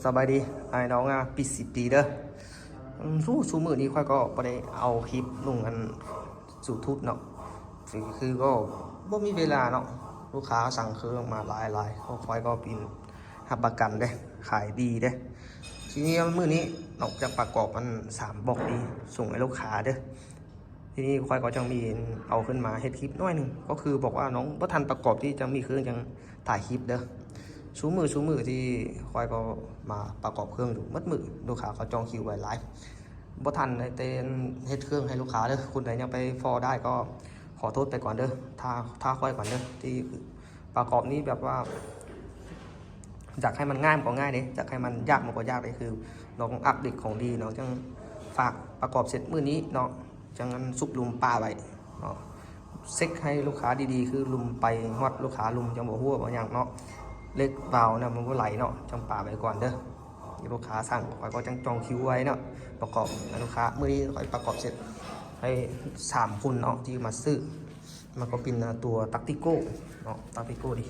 ສະບາຍດີອ້າຍນ້ອງອາ ປີສິບປີເດີ. ອືມ ສູ່ ສູ່ມື້ນີ້ຂ້ອຍກໍບໍ່ໄດ້ເອົາຄລິບລົງອັນ YouTube ເນາະ ຄື ຄືກໍບໍ່ມີເວລາເນາະ. ລູກຄ້າສັ່ງເຄື່ອງມາຫຼາຍໆ ຂ້ອຍກໍເປັນຮັບປະກັນເດ້ ຂາຍດີເດ້. ທີນີ້ມື້ນີ້ນອກຈາກປະກອບອັນ ສາມບອກນີ້ສົ່ງໃຫ້ລູກຄ້າເດີ. ທີນີ້ຂ້ອຍກໍຈັ່ງມີເອົາຂຶ້ນມາເຮັດຄລິບໜ້ອຍໜຶ່ງ ກໍຄືບອກວ່ານ້ອງບໍ່ທັນປະກອບທີ່ຈະມີເຄື່ອງຈັ່ງຖ່າຍຄລິບເດີ. ຊຸມື້ ຊຸມື້ທີ່ຂ້ອຍກໍມາປະກອບເຄື່ອງຢູ່ໝົດມື້ ລູກຄ້າກໍຈອງຄິວໄວ້ຫຼາຍ ບໍ່ທັນໄດ້ເຕັນເຮັດເຄື່ອງໃຫ້ລູກຄ້າເດີ. ຄົນໃດຍັງໄປພໍ້ໄດ້ກໍຂໍໂທດໄປກ່ອນເດີ ຖ້າ ຖ້າຂ້ອຍກ່ອນເດີ. ທີ່ປະກອບນີ້ແບບວ່າ ຢາກໃຫ້ມັນງ່າຍມັນກໍງ່າຍເດ້ ຢາກໃຫ້ມັນຍາກມັນກໍຍາກເດ້. ຄືນ້ອງອັບເດດຂອງດີ ນ້ອງຈັ່ງຝາກປະກອບເສັດມື້ນີ້ເນາະ ຈັ່ງອັນຊຸບລຸ່ມປະໄວ້ເນາະ ເຊັກໃຫ້ລູກຄ້າດີໆ ຄືລຸ່ມໄປຮອດລູກຄ້າລຸ່ມຈັ່ງບໍ່ຮົ່ວບໍ່ຫຍັງເນາະ. ເຫຼັກວາວນະມັນບໍ່ໄຫຼເນາະ ຈັ່ງປະໄວ້ກ່ອນເດີ. ລູກຄ້າສັ່ງຂ້ອຍກໍຈັ່ງຈອງຄິວໄວ້ເນາະ ປະກອບໃຫ້ລູກຄ້າ. ມື້ນີ້ຂ້ອຍປະກອບເສັດໃຫ້ສາມຄົນເນາະ ທີ່ມາຊື້ ມັນກໍເປັນ ອາ ຕົວຕັກຕິໂກເນາະ ຕັກຕິໂກນີ້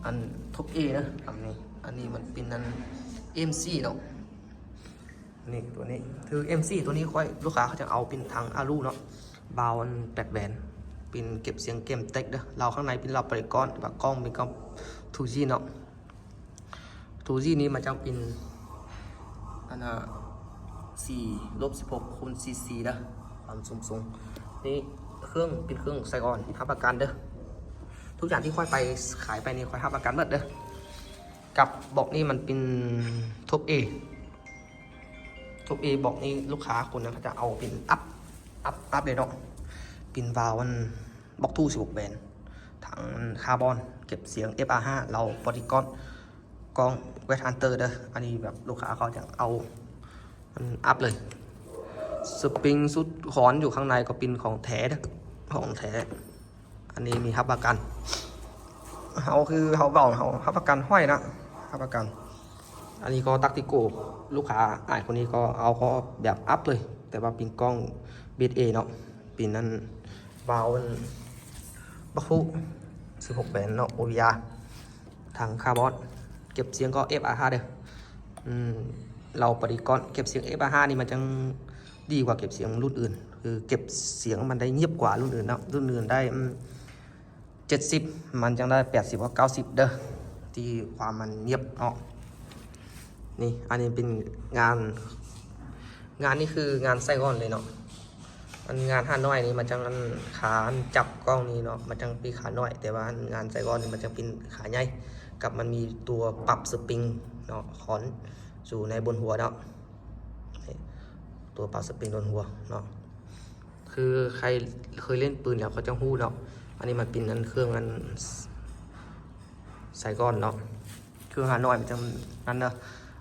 ອັນທັອບເອເດີ. ອັນນີ້ ອັນນີ້ມັນເປັນອັນເອັມຊີເນາະ ນີ້ ຕົວນີ້ຄືເອັມຊີ ຕົວນີ້ຂ້ອຍ ລູກຄ້າເຂົາຈະເອົາເປັນຖັງອາລູເນາະ ວາວອັນແປດແບນ ເປັນເກັບສຽງເກມເຕັກເດີ. ລາວຂ້າງໃນເປັນລາວປະລິກອນ ແຕ່ວ່າກ້ອງເປັນກ້ອງທູຈີເນາະ. ທູຈີນີ້ມັນຈະເປັນ ອັນນະ ສີ່ລົບສິບຫົກຄູນສີ່ສິບສີ່ເດີ ຄວາມສູງສູງ. ນີ້ເຄື່ອງເປັນເຄື່ອງໄຊອອນ ຮັບປະກັນເດີ ທຸກຢ່າງທີ່ຂ້ອຍໄປຂາຍໄປນີ້ຂ້ອຍຮັບປະກັນໝົດເດີ. ກັບບອກນີ້ມັນເປັນທັອບເອ ທັອບເອ ບອກນີ້ລູກຄ້າຄົນນັ້ນເຂົາຈະເອົາເປັນອັບ ອັບ ອັບເລີຍເນາະ ເປັນວາວອັນ ບອກທູສິບຫົກແບນ ຖັງຄາບອນ ເກັບສຽງເອັຟອາຫ້າ ລາວປະລິກອນ ກ້ອງເວດຮັນເຕີເດີ. ອັນນີ້ແບບລູກຄ້າເຂົາຈະເອົາອັນອັບເລີຍ. ສະປຣິງຊຸດຄອນຢູ່ຂ້າງໃນກໍເປັນຂອງແທ້ເດີ ຂອງແທ້. ອັນນີ້ມີຮັບປະກັນ ເຮົາຄືເຮົາເວົ້າ ເຮົາຮັບປະກັນຮ້ອຍນະ ຮັບປະກັນ. ອັນນີ້ກໍຕັກຕິໂກ ລູກຄ້າອ້າຍຄົນນີ້ກໍເອົາກໍແບບອັບເລີຍ ແຕ່ວ່າເປັນກ້ອງເບສເອເນາະ ເປັນອັນ ວາວອັນ ບັກຟູສິບຫົກແບນເນາະ ໂອວີອາ ຖັງຄາບອນ ເກັບສຽງກໍເອັຟອາຫ້າເດີ. ອືມ ລາວປະລິກອນ ເກັບສຽງເອັຟອາຫ້ານີ້ມັນຈັ່ງດີກວ່າເກັບສຽງລຸ້ນອື່ນ ຄືເກັບສຽງມັນໄດ້ງຽບກວ່າລຸ້ນອື່ນເນາະ. ລຸ້ນອື່ນໄດ້ ອືມ ເຈັດສິບ ມັນຈັ່ງໄດ້ແປດສິບ ເກົ້າສິບເດີ ທີ່ຄວາມມັນງຽບເນາະ. ນີ້ ອັນນີ້ເປັນງານ ງານນີ້ຄືງານໄຊອອນເລີຍເນາະ. ອັນງານຫ້ານ້ອຍນີ້ມັນຈັ່ງ ອັນຂາຈັບກ້ອງນີ້ເນາະ ມັນຈັ່ງເປັນຂານ້ອຍ ແຕ່ວ່າອັນງານໄຊອອນນີ້ມັນຈັ່ງເປັນຂາໃຫຍ່ ກັບມັນມີຕົວປັບສະປຣິງເນາະ ຄອນຢູ່ໃນບົນຫົວເນາະ ນີ້ ຕົວປັບສະປຣິງບົນຫົວເນາະ. ຄືໃຄເຄີຍຫຼິ້ນປືນແລ້ວເຂົາຈະຮູ້ເນາະ. ອັນນີ້ມັນເປັນອັນເຄື່ອງອັນ ໄຊກ່ອນເນາະ ເຄື່ອງຫ້ານ້ອຍມັນຈັ່ງນັ້ນເດີ.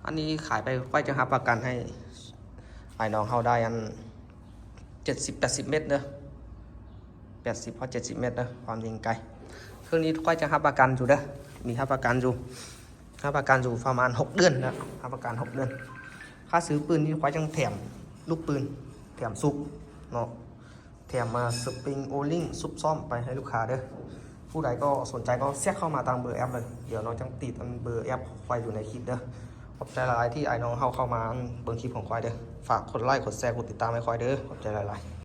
ອັນນີ້ຂາຍໄປຂ້ອຍຈະຮັບປະກັນໃຫ້ອ້າຍນ້ອງເຮົາໄດ້ອັນ ເຈັດສິບ ແປດສິບເມັດເດີ ແປດສິບຮອດເຈັດສິບເມັດເດີ ຄວາມຍິງໄກ. ເຄື່ອງນີ້ຂ້ອຍຈະຮັບປະກັນຢູ່ເດີ ມີຮັບປະກັນຢູ່ ຮັບປະກັນຢູ່ປະມານຫົກເດືອນນະ ຮັບປະກັນຫົກເດືອນ. ຄ່າຊື້ປືນນີ້ຂ້ອຍຍັງແຖມລູກປືນ ແຖມຊຸບເນາະ ແຖມມາສະປຣິງໂອລິງຊຸບຊ້ອມໄປໃຫ້ລູກຄ້າເດີ. ຜູ້ໃດກໍສົນໃຈກໍແຊັດເຂົ້າມາທາງເບີແອັບເລີຍ ດຽວນ້ອງຈັ່ງຕິດອັນເບີແອັບຂ້ອຍຢູ່ໃນຄລິບເດີ. ຂອບໃຈຫຼາຍໆທີ່ອ້າຍນ້ອງເຮົາເຂົ້າມາເບິ່ງຄລິບຂອງຂ້ອຍເດີ. ຝາກກົດໄລ ກົດແຊ ກົດຕິດຕາມໃຫ້ຂ້ອຍເດີ. ຂອບໃຈຫຼາຍໆ.